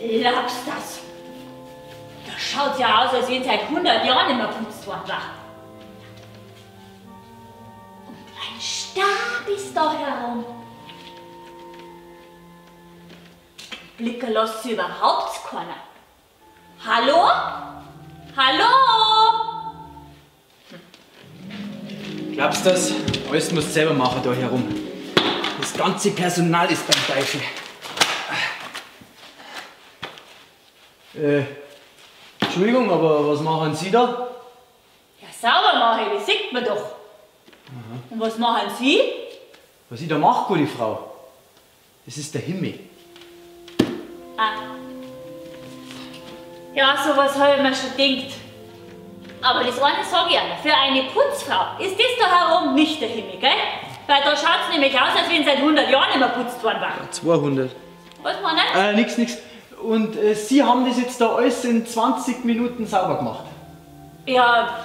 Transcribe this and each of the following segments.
Glaubst das? Das schaut ja aus, als wenn seit 100 Jahren nicht mehr putzt worden war. Und ein Stab ist da herum. Blicker lässt sie überhaupt keiner. Hallo? Hallo? Glaubst du das? Alles musst du selber machen da herum. Das ganze Personal ist beim Teufel. Entschuldigung, aber was machen Sie da? Ja, sauber mache ich, das sieht man doch. Aha. Und was machen Sie? Was ich da mache, gute Frau, das ist der Himmel. Ah. Ja, sowas habe ich mir schon gedacht. Aber das eine sage ich auch, für eine Putzfrau ist das da herum nicht der Himmel, gell? Weil da schaut es nämlich aus, als wenn seit 100 Jahren nicht mehr putzt worden war. Ja, 200. Was meinen Sie? Nix, nix. Und Sie haben das jetzt da alles in 20 Minuten sauber gemacht? Ja,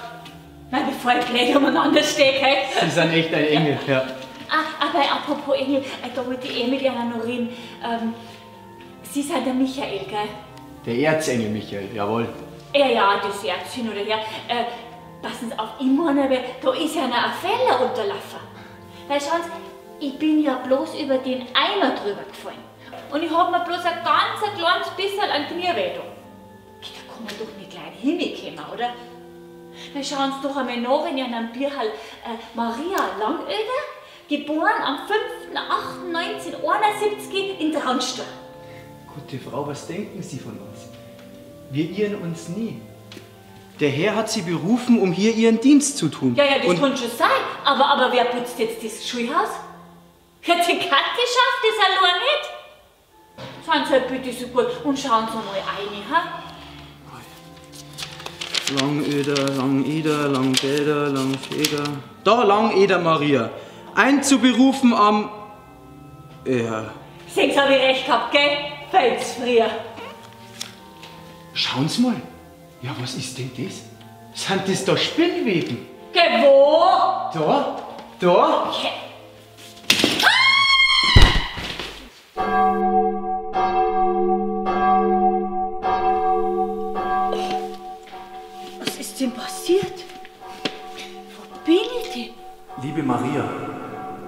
nein, bevor ich gleich umeinander stehe, gell? Sie sind echt ein Engel, ja. Ah, aber apropos Engel, da wollte ich eh mit Ihnen noch reden. Sie sind der Michael, gell? Der Erzengel Michael, jawohl. Ja, ja, das Erz hin oder her. Passen Sie auf, ich meine, da ist ja noch ein Fehler unterlaufen. Weil schauen Sie, ich bin ja bloß über den Eimer drüber gefallen. Und ich hab mir bloß ein ganz ein kleines bisschen an Knie weh da. Da kann man doch nicht gleich hinkommen, oder? Dann schauen Sie doch einmal nach in Ihrem Bierhall. Maria Langöder, geboren am 5.8.1971 in Traunstein. Gute Frau, was denken Sie von uns? Wir irren uns nie. Der Herr hat Sie berufen, um hier Ihren Dienst zu tun. Ja, ja, das kann schon sein. Aber wer putzt jetzt das Schulhaus? Ja, die Kathi schafft das allein nicht. Seien Sie halt bitte so gut und schauen Sie mal rein, ha? Langöder, Langeder, Langdäder, Langfeder. Da, Langeder Maria. Einzuberufen am... Ja. Sehen Sie, hab ich recht gehabt, gell? Fällt's früher. Schauen Sie mal. Ja, was ist denn das? Sind das da Spinnweben? Geh, wo? Da, da. Okay. Ah! Was ist denn passiert? Wo bin ich denn? Liebe Maria,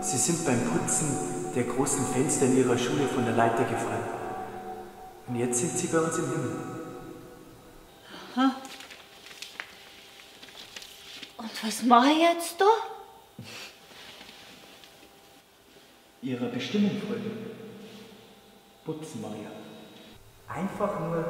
Sie sind beim Putzen der großen Fenster in Ihrer Schule von der Leiter gefallen. Und jetzt sind Sie bei uns im Himmel. Aha. Und was mache ich jetzt da? Ihrer Bestimmung folgen. Putzen, Maria. Einfach nur